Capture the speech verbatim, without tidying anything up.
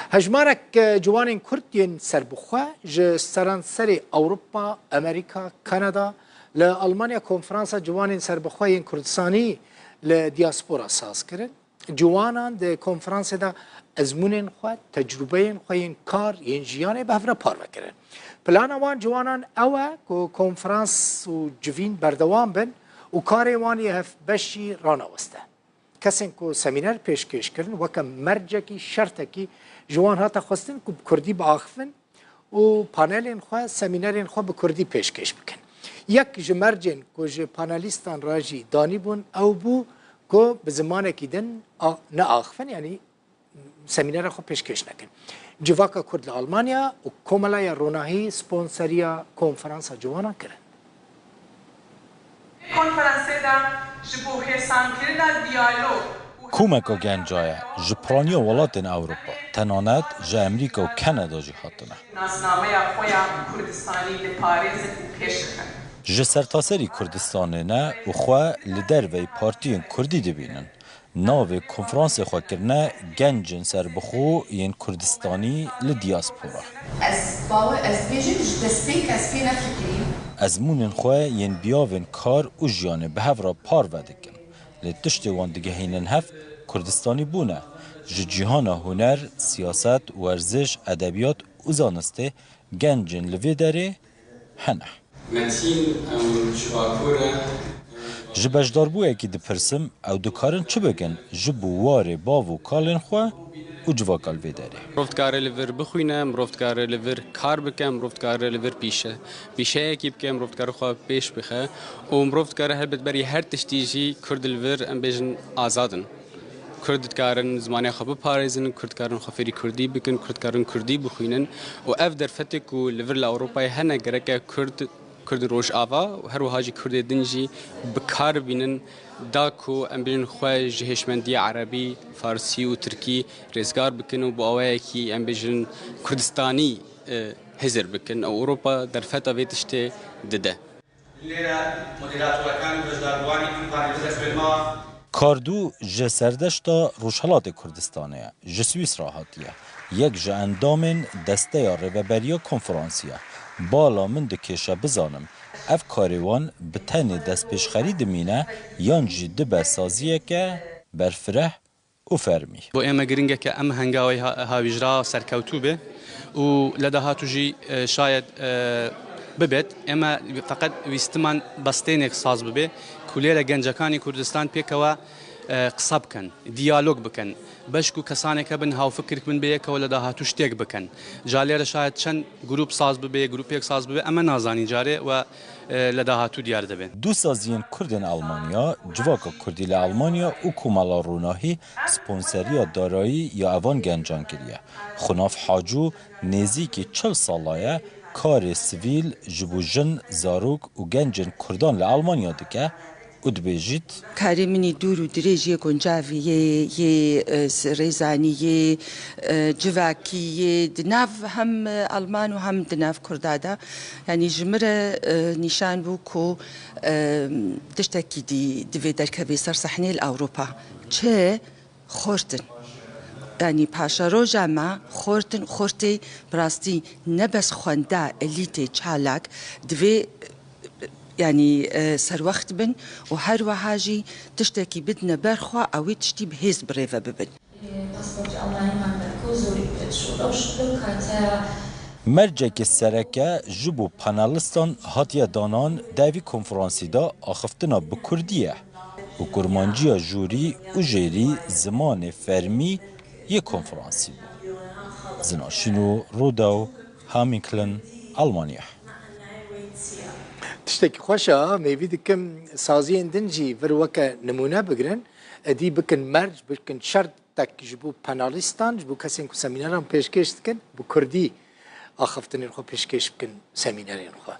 Hejmarek, e, ciwanên Kurd yên serbixwe ji seranserê Ewropa, Amerîka, Kanada li Almanya Konferansa Ciwanên Serbixwe yên Kurdistanî li diaspora saz kirin. Ciwanan di konferansê de ezmûnên xwe, tecrûbeyên xwe yên kar, yên jiyanê bi hev re parve kirin. Plana wan ciwanan ew e ku konferans û civîn berdewam bin û karê wan yê hevbeşî raneweste. Kesên ku semîner pêşkêş kirin, weke mercekî, şertekî ji wan hate xwestin ku bi kurdî biaxivin û panelên xwe, semînerên xwe bi kurdî pêşkêş bikin. Yek ji mercên ku ji panelîstan re jî danîbûn ew bû ku bi zimanekî din a-, neaxivin, yanî semînera xwe pêşkêş nekin. Civaka Kurd li Almanya û Komela ya Ronahî sponseriya konferansa ciwanan kirin. Konferansê de ji bo hêsankirina diyalog û Komeka genca ye ji piraniya welatên Ewropa, tenanet ji Amerîka û Kanada jî hatine. Nasnameya xwe ya Kurdistanî diparêzin û pêş dixin. Ji sertaserî Kurdistanê ne û xwe li derveyî partiyên Kurdî dibînin. Navê konferansê xwe kirine Gencên Serbixwe yên Kurdistanî li Diaspora. Ez bawer, ez dibêjim ji destpêk ez pê nefikirîm. Ezmûnên xwe yên biyavên kar û jiyanê bi hev re parve dikin. Lê tiştê wan digehînin hev Kurdistanî bûn e. Ji cîhana huner, siyaset, werziş, edebiyat û zanistê gencên li vê derê hene. Metîn, em ji Bakur e. Ji beşdarbûyekî dipirsim, ew dikarin çi bikin ji bo warê bav û kalên xwe û civaka li vê derê? Mirov dikare li vir bixwîne, mirov dikare li vir kar bike, mirov dikare li vir pîşe, pîşeyekî bike, mirov dikare xwe pêş bixe û mirov dikare helbet berî her tiştî jî Kurd li vir, em bêjin, azad in. Kurd dikarin zimanê xwe biparêzin, Kurd dikarin xwe fêrî Kurdî bikin, Kurd dikarin Kurdî bixwînin û ev derfetê ku li vir li Ewropayê hene, gereke Kurd, Kurdên Rojava û her wiha jî Kurdê din jî bi kar bînin, da ku em bêjin xwe ji hêşmendiya Erebî, Farsî û Tirkî rêzgar bikin û bi awayekî, em bêjin, Kurdistanî, e, hizir bikin. Ewropa derfeta vê tiştê dide. Lêre moderatoreken û beşdarbûwanên vî panelî dest pê ma. Kardu ji Serdeşta Rojhelatê Kurdistanê ye, ji Swîsra hatiye. Yek ji endamên Desteya Rêveberiya Konferansê ye. Bala min dikêşe bizanim, ev karê wan bi tenê destpêşxerî dimîne yan jî dibe saziyeke berfireh û fermî. Bo ême giring e ke em hengawê ha-, hawîjra serkewtû be û li dahatû jî, e, şayet, e, bibêt. Ême feqet wîstiman bestênek saz bibe ku lêre gencekanî Kurdistan pêkewe, e, qisa bikin, diyalog bikin. Beş ku kesanek hebin hawfikirk bin bê yekewe li dahatû ştêk bikin. Ca lêre şayet çend grûp saz bibe, grûpêk saz bibe, em ê nazanîn carê we e, li dahatû diyar dibe. Du saziyên Kurd ên Almanya, Civaka Kurdî li Almanya û Komela Ronahî sponseriya darayî ya evan gencan kiriye. Xunaf Hacû nêzîkî çil sala ye karê sivîl ji bo jin, zarok û gencên Kurdan li Almanya dike û dibêjît: Karê min î dûr û dirêj yê guncavî yê, yê, e, s-, rêzanî yê, e, civakî yê, di nav hem, e, Alman û hem di nav Kurda de. Yanî ji min re, e, nîşan bû ku, e, tiştekî dî divê derkevê ser sehneyê li Ewropa. Çi? Xort in. Yanî paşeroja me xort in, xortê bi rastî ne bes xwenda, elîtê çalak divê, yanî, e, serwext bin û her wiha jî tiştekî bidine ber xwe, ew ê tiştî bi hêz bi rê ve bibin. Pasportê Almanî man be ku zorî şoreş bi kate. Mercekê sereke ji bo panelistan hatiye danan di vî konferansî de axiftina bi kurdî ye û kurmancîya jûrî û jêrî zimanê fermî yê konferansî bû. Zina Şîno, Rodau, Haminglen, Almanya. Tiştekî xweş e, hêvî dikim saziyên din jî vir weke nimûne bigrin, êdî bikin merc, bikin şert tek ji bo panelîstan, ji bo kesên ku semîneran pêşkêş dikin, bi kurdî axiftinên xwe pêşkêş bikin semînerên xwe.